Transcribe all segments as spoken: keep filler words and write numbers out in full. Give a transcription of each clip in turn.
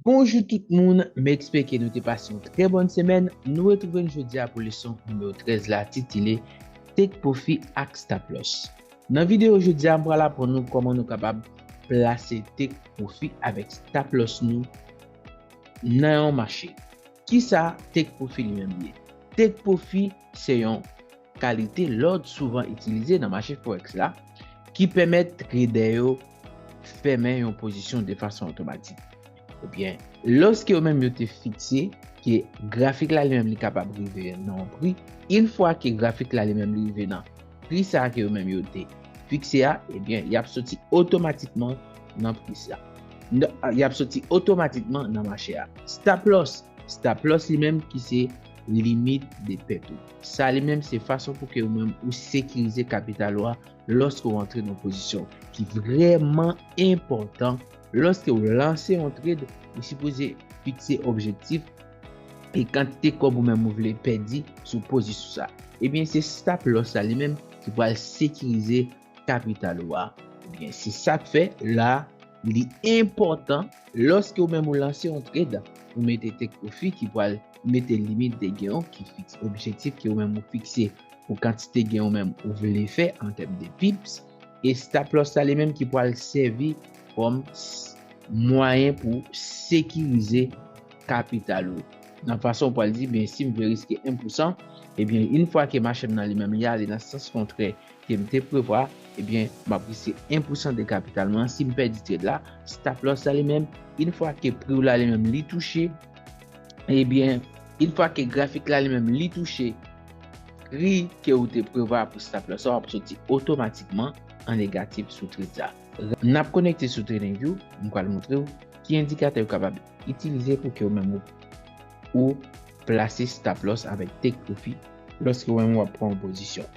Bonjou tout moun, m espere ke nou te pase yon trè bòn semèn. Nou retwouve n jodi a pou leson nimewo trèz la, titile Take Profit ak Stop Loss. Nan videyo jodi a, m pral aprann nou kòman nou kapab plase take profit avèk stop loss nou nan yon mache. Kisa take profit li menm ye? Take profit se yon kalite lòd souvan itilize nan mache forex la ki pèmèt tredè yo fèmen yon pozisyon de fason otomatik. Ebyen, lòske yo menm yo te fikse ke grafik la li menm li kapab rive nan yon pri, yon fwa ke grafik la li menm li rive nan pri sa ke yo menm yo te fikse a, ebyen, y ap soti otomatikman nan pri sa. N-, y ap soti otomatikman nan mache a. Stop loss, stop loss li menm ki se limit de pèt ou. Sa li menm se fason pou ke ou menm ou sekirize kapital ou a lòske w antre nan pozisyon ki vrèman enpòtan. Lòske w lanse yon trade, ou sipoze fikse objektif e kantite kòb ou menm ou vle pèdi sou pozisyon sa. Ebyen, se stop loss la li menm ki pral sekirize kapital ou a. Ebyen, se sa k fè la, li enpòtan lòske ou menm ou lanse yon trade, ou mete take profit ki pral mete limit de gen ou, ki fikse objektif ke ou menm ou fikse pou kantite gen ou menm ou vle fè an tèm de pips, e stop loss la li menm ki pral sèvi kòm s-, mwayen pou sekirize kapital ou. Nan fason ou pral di, ben, si m vle riske en pou san, ebyen, yon fwa ke mache m nan li menm li ale nan sans kontrè ke m te prevwa, ebyen, m ap riske en pou san de kapital mwen. Si m pèdi trade la, stop loss la li menm, yon fwa ke pri w la li menm li touche, ebyen, yon fwa ke grafik la li menm li touche pri ke ou te prevwa pou stop loss la, w ap soti otomatikman an negatif sou trade sa. N ap konekte sou TradingView, m pral montre w ki endikatè ou kapab itilize pou ke ou menm ou, ou plase stop loss avèk take profit lòske ou menm w ap pran yon pozisyon.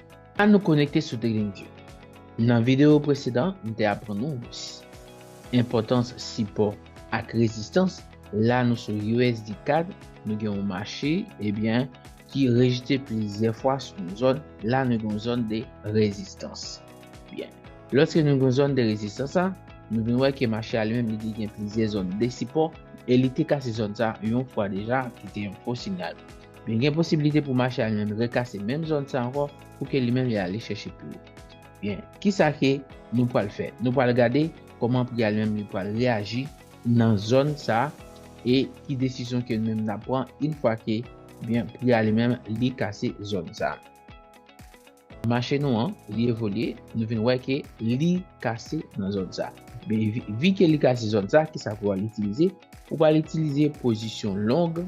An nou konekte sou TradingView. Nan videyo presedan, m te aprann nou s-, enpòtans sipò ak rezistans. La nou sou U S D CAD, nou gen yon mache, ebyen, ki rejte plizyè fwa sou yon zòn. La nou gen yon zòn de rezistans. Byen. Lòske nou gen yon zòn de rezistans la, nou vin wè ke mache a li menm li gen plizyè zòn de sipò e li te kase zòn sa yon fwa deja, ki te yon fo siyal. Byen, gen posiblite pou mache a li menm rekase menm zòn sa ankò pou ke li menm li ale chèche pi wo. Byen, kisa ke nou pral fè? Nou pral gade kòman pri a li menm li pral reyaji nan zòn sa e ki desizyon ke nou menm n ap pran yon fwa ke, byen, pri a li menm li kase zòn sa. Mache nou an, li evolye, nou vin wè ke li kase nan zòn sa. Men vi, vi ke li kase zòn sa, kisa pou w al itilize? Ou pral itilize pozisyon long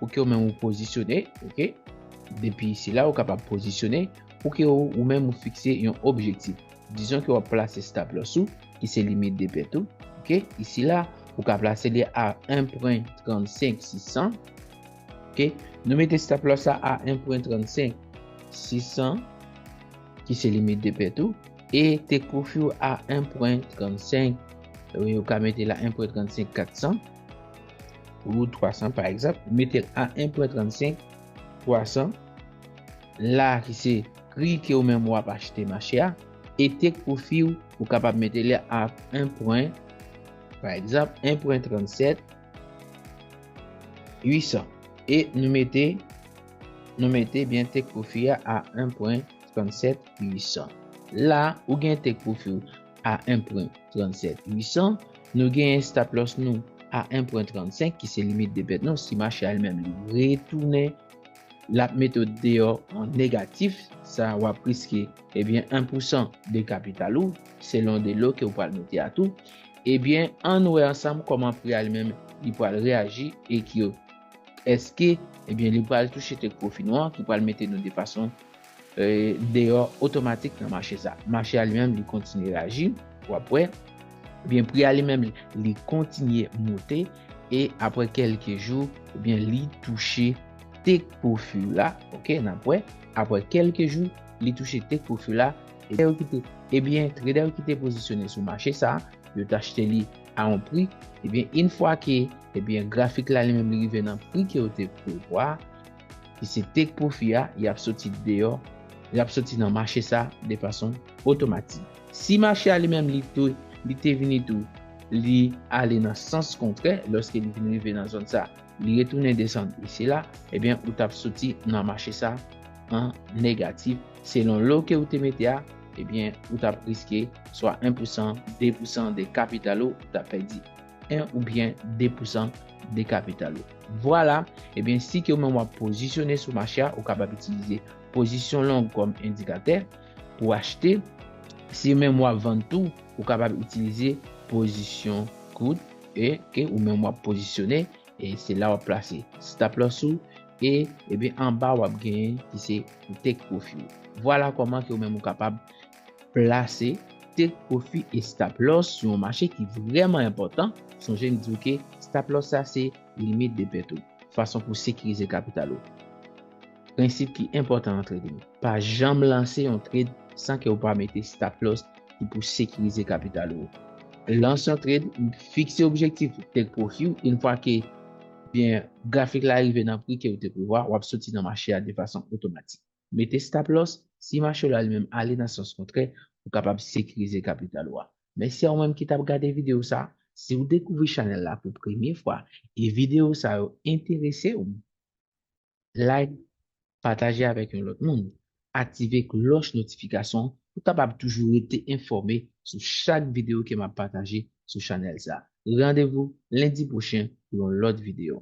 pou ke ou menm ou pozisyone, oke? Depi isi la, ou kapab pozisyone pou ke ou, ou menm ou fikse yon objektif. Dizon ke w ap plase stop loss ou, ki se limit de pèt ou, oke? Isi la, ou ka plase li a en pwen trannsenk sis san. Oke? Nou mete stop loss la a en pwen trannsenk sis san, ki se limit de pèt ou, e take profit ou a en pwen trannsenk, wi, ou ka mete la en pwen trannsenk kat san ou twa san pa egzanp, ou mete l a en pwen trannsenk twa san, la ki se pri ke ou menm w ap achte mache a, e take profit ou, ou kapab mete li a en pwen, pa egzanp, en pwen trannsèt uit san. E nou mete, nou mete byen take profit a a en pwen trannsèt uit san. La, ou gen take profit ou a en pwen trannsèt uit san. Nou gen stop loss nou a en pwen trannsenk, ki se limit de pèt nou. Si mache a li menm li retounen, l ap mete w deyò an negatif, sa w ap riske, ebyen, en pou san de kapital ou, selon de lo ke w pral mete a tou. Ebyen, ann wè ansanm kòman pri a li menm li pral reyaji e ki, èske, ebyen, li pral touche take profit nou an, ki pral mete nou de fason, eh, deyò otomatik nan mache sa. Mache a li menm, li kontinye reyaji, w ap wè. Ebyen, pri a li menm, li, li kontinye monte, e apre kèlke jou, ebyen, li touche take profit la, oke, n ap wè. Apre kèlke jou, li touche take profit la, e yo kite, ebyen, tradè yo ki te pozisyone sou mache sa, yo t achte li a yon pri, ebyen, yon fwa ke, ebyen, grafik la li menm li rive nan pri ke yo te prevwa, ki se take profit a, y ap soti deyò, y ap soti nan mache sa de fason otomatik. Si mache a li menm li tou, li te vini tou, li ale nan sans kontrè, lòske li vin rive nan zòn sa, li retounen desann isi la, ebyen, ou t ap soti nan mache sa an negatif. Selon lo ke ou te mete a, ebyen, ou t ap riske swa en pousan, de pousan de kapital ou, ou t ap pèdi en oubyen de pousan de kapital ou. Vwala, ebyen, si ke ou menm w ap pozisyone sou mache a, ou kapab itilize pozisyon long kòm endikatè pou achte. Si menm w ap vann tou, ou kapab itilize pozisyon kout e ke ou menm w ap pozisyone, e se la w ap plase stop loss ou, e, ebyen, anba w ap genyen ki se take profit ou. Vwala kòman ke ou menm ou kapab plase take profit e stop loss sou yon mache ki vrèman enpòtan. Sonje m di w ke stop loss sa se limit de pèt ou, fason pou sekirize kapital ou. Prensip ki enpòtan nan trading, pa janm lanse yon trade san ke ou pa mete stop loss ki pou sekirize kapital ou. Lanse yon trade, fikse objektif take profit ou, yon fwa ke, byen, grafik la rive nan pri ke ou te prevwa, w ap soti nan mache a de fason otomatik. Mete stop loss, si mache la li menm ale nan sans kontrè, ou kapab sekirize kapital ou a. Mèsi a ou menm ki t ap gade videyo sa. Si w dekouvri chanèl la pou premye fwa e videyo sa yo enterese w, like, pataje avèk yon lòt moun, aktive klòch notifikasyon pou w kapab toujou rete enfòme sou chak videyo ke m ap pataje sou chanèl sa. Randevou lendi pwochen pou yon lòt videyo.